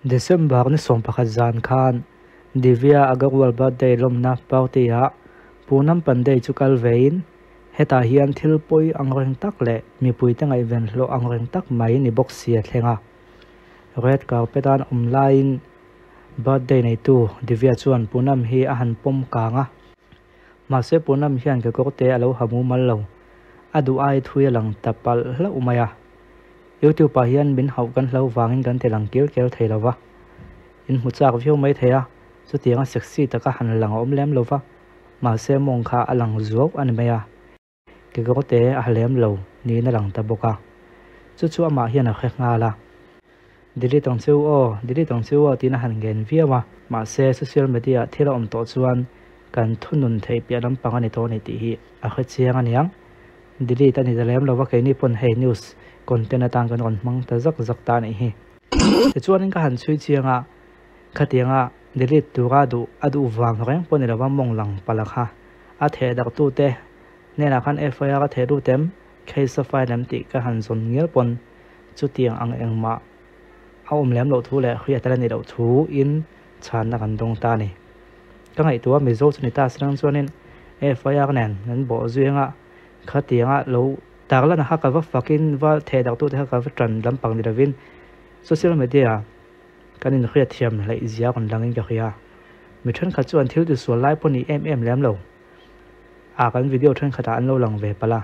December ni 11 zan khan Divya Agarwal birthday lawmna party-ah Poonam Pandey chu kal vein hetah hian thil pawi angreng tak leh mipuite ngaihven hlawh angreng tak mai ni bawk si a thleng a. Red carpet-a an awm laiin birthday neitu Divya chuan Poonam hi a han pawm kang a. Mahse Poonam hian kekawrte a lo ha mumal lo, a duh ai thui a lang ta palh hlauh mai a. YouTube ah hian min hauh kan hlo vangin kan ti lang kir ker thei lo va, in hmu chak viau mai thei a, chutianga sexy taka han lang a awm lem lo va, mahse mawng kha a lang zuau a ni mai a, kekawrte a ha lem lo niin a lang ta bawk a, chu chu amah hian a hre nghal a. Delete ang cheu aw, delete ang cheu aw tiin a han ngen viau a, mahse social media ah thil a awm tawh chuan kan thunun theih piah lampang a ni tawh a ni tih hi a hre chiang a niang. Delete a ni ta lem lo va, keini pawn hei news content atan kan rawn hmang ta zak zak ta a nih hi. Tichuanin ka han chhui chiang a, khatianga delete tura duh a duh vang reng pawh ni lo va mawng lang palh a kha. A theh darhtute hnenah khan FIR a theh lut em, case a file em tih ka han zawn ngial pawn chutiang ang engmah a awm lem loh thu leh hriat a la nih loh thu in chhanna kan dawng ta a ni. Ka ngaihtuah Mizo chu ni ta se lang chuanin FIR nen kan bawh zui anga khatianga lo tarlan kha ka va fakin va theh dak tute kha ka va tan lampang ni lovin social media kan inhriat thiam hleih zia rawn langin ka hria. Mi thenkhat chuan thil tisual lai pawh ni em em lem lo a kan video thenkhatah an lo lang ve palh a,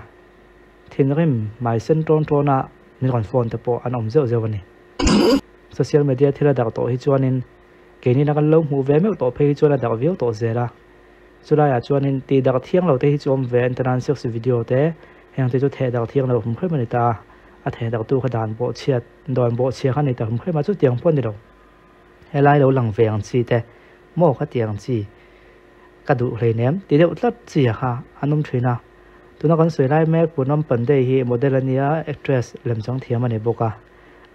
thinrim hmai sen tawn tawna min rawn phone te pawh an awm zeuh zeuh a ni. Social media thil a darh tawh hi chuanin Keini kan lo hmuh ve meuh tawh phei hi chuan a darh viau tawh zel a, chulaiah chuanin tih darh thiang lo te hi chu awm ve a entirnan sex video te heng te chu theh darh thiang lo hum hrem a ni ta a, a theh darh tu kha dan bawh chhiat dawn bawh chhia kha a ni ta hum hrem a, chutiang pawh a ni lo. Helai lo lang ve ang chi te maw ka ti ang chi ka duh hleinem ti deuh tlat chi a kha an awm thin a, tuna kan sawi lai mek Poonam Pandey hi model a nia actress lemchang thiam a ni bawk a.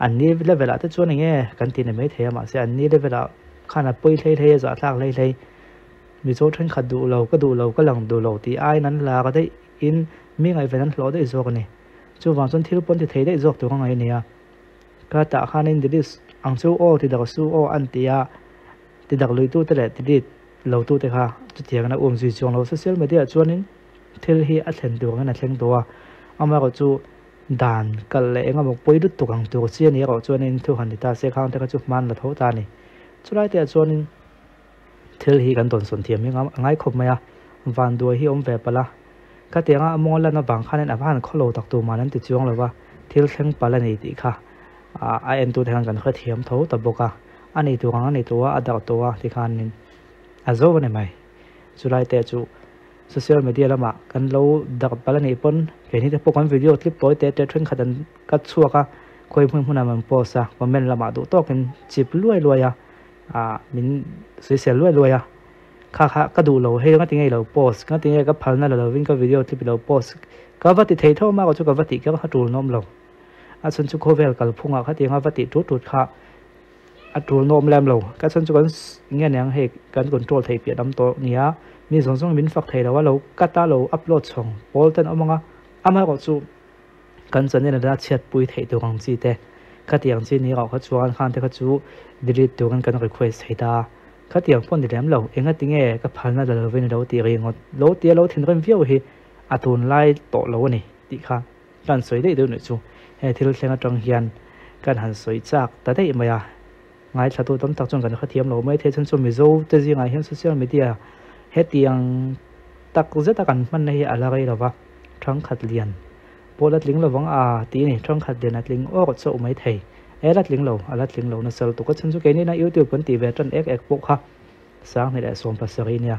An ni level ah te chuan enge kan tih ni maithei a mahse an ni level ah khan a pawi hlei hlei a zahthlak hlei hlei Mizo thenkhat duh lo ka duh lo ka lang duh lo tih aiin an lak daih in mi ngaihven an hlawh daih zawk a ni. Chuvang chuan thil pawn ti thei daih zawk tur ka ngaih a ni a. Ka tah khanin delete ang chu aw ti dak su aw an ti a ti dak lui tute leh delete lo tute kha chutiang in a um zui chuang lo. Social media ah chuanin thil hi a thlen tur angin a thleng tawh a amaherawhchu chu Dan kalh leh eng emaw pawi lutuk ang tur chi a ni erawh chuanin thu han ti ta se khang te kha chu hman la tho ta a ni. Chulai te ah chuanin thil hi kan dawnsawn thiam hi a ngai khawp mai a, vanduai hi a awm ve palh a. Khatianga a mawl lan avang khanin a va han khaw lo tak tur man an ti chuang lo va, thil thleng palh a ni tih kha a entute khan kan hrethiam tho ta bawk a. A nei tur ang a nei tawh a, a darh tawh a tikhanin a zo a ni mai. Chulai te chu Social media lamah kan lo darh palh a nih pawn keini te pawh kan video clip tawi te te thenkhat an cut chhuak a, khawi hmun hmunah an post a, comment lamah duh tawkin chip luai luai a, ah min sawisel luai luai a, kha kha ka duh lo hei nga tinge i lo post, nga tinge ka phalna la lovin ka video clip i lo post, ka va ti thei tho a chu ka va tih kher kha tul nawm lo, a chhan chu khawvel kalphungah khatianga va tih tut tut kha. A tul nawm lem lo. Ka chhan chu kan nge niang hei kan control theih piah lam tawh nia. Mi zawng zawng min fak thei lo a, lo cut a lo upload chhawng pawl ten awm ang a. Amaherawh chu kan channel a chhiat pui theih tur ang chi te khatiang chi ni erawh kha chuan khan te kha chu delete turin kan request thei ta a. Khatiang pawh ni lem lo. Engatinge ka phalna la lovin ilo tih ringawt lo tia lo thinrim viau hi a tunlai tawh lo a ni tih kha. Kan sawi daih deuh nih chu he thil thleng atang hian kan han sawi chak ta daih mai a, ngaithlatu tam tak chuan kan hrethiam lo mai thei chhan chu Mizo te zingah hian social media hetiang tak zeta kan hmanna hi a la rei lo va, thangkhat lian pawh la tling lovang a tih a ni, thangkhat lian a tling awk chauh mai thei, e la tling lo, a la tling lo nasa lutuk a chhan chu keini na YouTube kan tih ve tan ek ek pawh kha 2017 nia.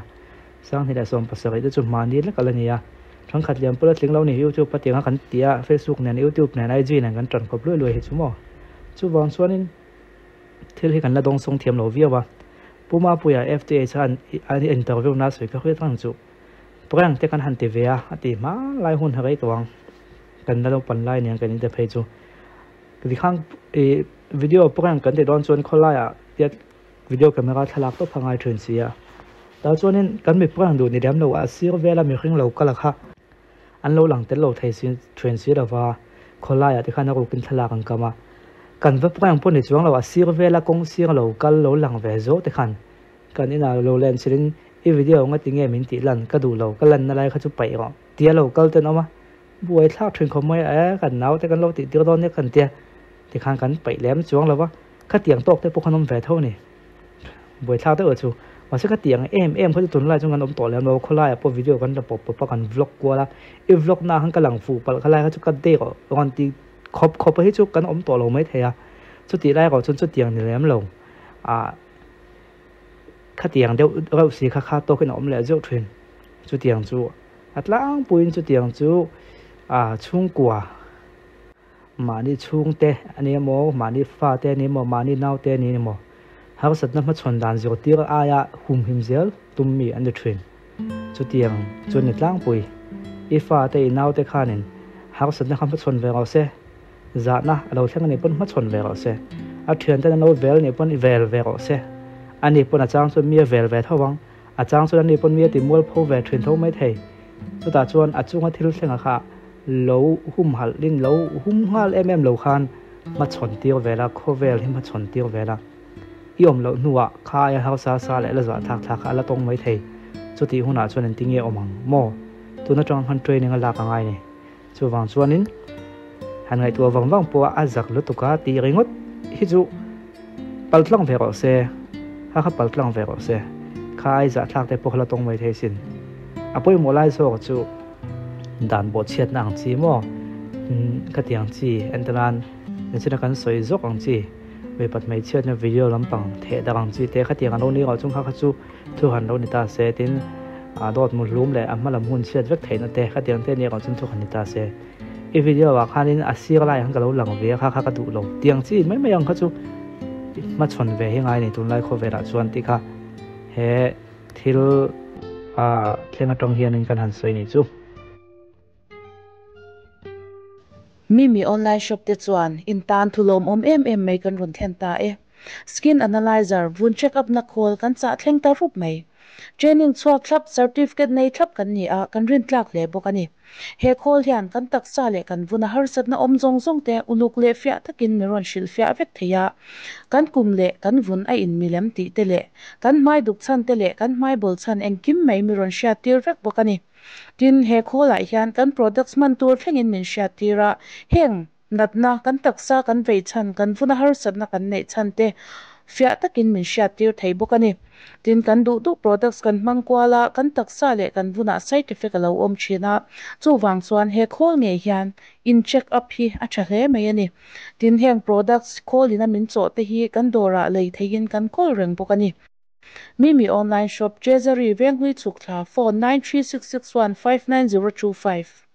2017 te chu mahni lek a la ni a. Thenkhat lian pawh la tling lo ni YouTube a tiang a kan ti a, Facebook nen YouTube nen IG nen kan tan khawp luai luai hi chu maw. Chuvang chuanin thil hi kan la dawng sawng thiam lo viau a. Pu Mapuia FTH khan a interview na sawi kha hriat reng chu. Prank te kan han ti ve a, a ti hma lai hun rei tawh ang. Kan la naupan lai nen kan inte phei chu. Tikhang ih video prank kan ti dawn chuan khawlaiah tiat Video camera thlalak tawp a ngai thin si a, tah chuanin kan mipui ang duh ni lem lo a sir vela mihring lo kal kha an lo lang tel lo thei si thin si lova khawlaiah te khan a rukin thlalak an kam a. Kan va prank pawh ni chuang lo, a sir vela kawng sir lo kal lo lang ve zawk te khan kan inah lo len chilhin i video nga tinge min tih lan ka duh lo, ka lanna lai kha chu paih rawh tia lo kal ten awm a, buai thlak thin khawp mai a, kan naute kan lo tih tir dawn nia kan tia tikhan kan paih lem chuang lo va, khatiang tawk te pawh khan awm ve tho a ni. Buaithlak deuh chu mahse ka tiang em em kha chu tunlai chuan kan awm tawh lem lo khawlaiah pawh video kan la pawp pawp a kan vlog kual a i vlog na khan ka lang fuh palh khalai kha chu ka dek rawn ti khawp khawp a hi chu kan awm tawh lo maithei a chutih lai erawh chuan chutiang ni lem lo ah khatiang deuh reuh si kha kha tawkin a awm leh zeuh thin chutiang chu a tlangpuiin chutiang chu ah chhungkua. Mahni chhungte a ni emaw, mahni fate a ni emaw, mahni naute a ni emaw, harsatna hmachhawn dan zirtir aia humhim zel tum mi an ni thin. Chutiang chu ni tlangpui. I fate, i naute khanin harsatna kha hmachhawn ve rawh se, zahna a lo thleng a nih pawn hmachhawn ve rawh se, a thianten an lo vel a nih pawn i vel ve rawh se. Ani pawn a chang chuan mi a vel ve tho ang, a chang chuan ani pawn mi a ti mualpho ve thin tho maithei. Chutah chuan a chunga thil thlenga kha Lo humhalh in lo hum nghal em em lo khan hmachhawn tir vel a, khawvel hi hmachhawn tir vel a. I awm loh hnuah kha aia hausa sa leh la zah thlak thlak kha a la tawng mai thei. Chutih hunah chuan engtin nge awm ang maw? Tun atang khan training a lak a ngai ni. Chuvang chuanin han ngaihtuah vang vang pawh a zak lutuk a tih ringawt hi chu paltlang ve rawh se, kha kha paltlang ve rawh se. Kha ai zah thlak te pawh kha la tawng mai thei sin. A pawimawh lai zawk chu. Dan bawhchhiatna ang chi maw? Khatiang chi entir nan nichina kan sawi zawk ang chi mipat hmeichhiatna video lampang theh dak ang chi te khatiang an lo ni rawh chung kha kha chu thu han lo ni ta se tin dawt mu hlum leh a hma lam hun chhiat vek theihna te khatiang te nia rawh chung thu han ni ta se i video ah khanin a sir lai ang ka lo lang ve a kha kha ka duh lo tiang chi mai mai ang kha chu hmachhawn ve hi ngai ni tunlai khawvelah chuan tih kha he Thil a thleng atang hianin kan han sawi nih chu. Mimi online shop te chuan in tan thu lawmawm em em mai kan rawn thlen ta e. Skin analyzer vun check up na khawl kan chah thleng ta rup mai. Training chhuak thlap certificate nei thlap kan ni a, kan rin tlak hle bawk a ni. He khawl hian kan taksa leh kan vuna harsatna awm zawng zawng te uluk leh fiah takin min rawn hrilh fiah vek thei a. Kan kum leh kan vun a in milem tih te leh kan hmai duk chhan te leh kan hmai bawl chhan engkim mai min rawn hriat tir vek bawk a ni. Tin, he khawlah hian kan products hman tur thlengin min hriat tir a, heng natna kan taksa kan vei chhan, kan vuna harsatna kan neih chhan te fiah takin min hriat tir thei bawk a ni. Tin, kan duh duh products kan hmang kual a, kan taksa leh kan vunah side effect a lo awm thin a, chuvang chuan he khawl ngei hian in check up hi a tha hle mai a ni. Tin, heng products khawlin a min chawh te hi kan dawrah lei theihin kan kawl reng bawk a ni. Mimi online shop, Treasury, Venghlui Chhukthla, phone, 93661 59025.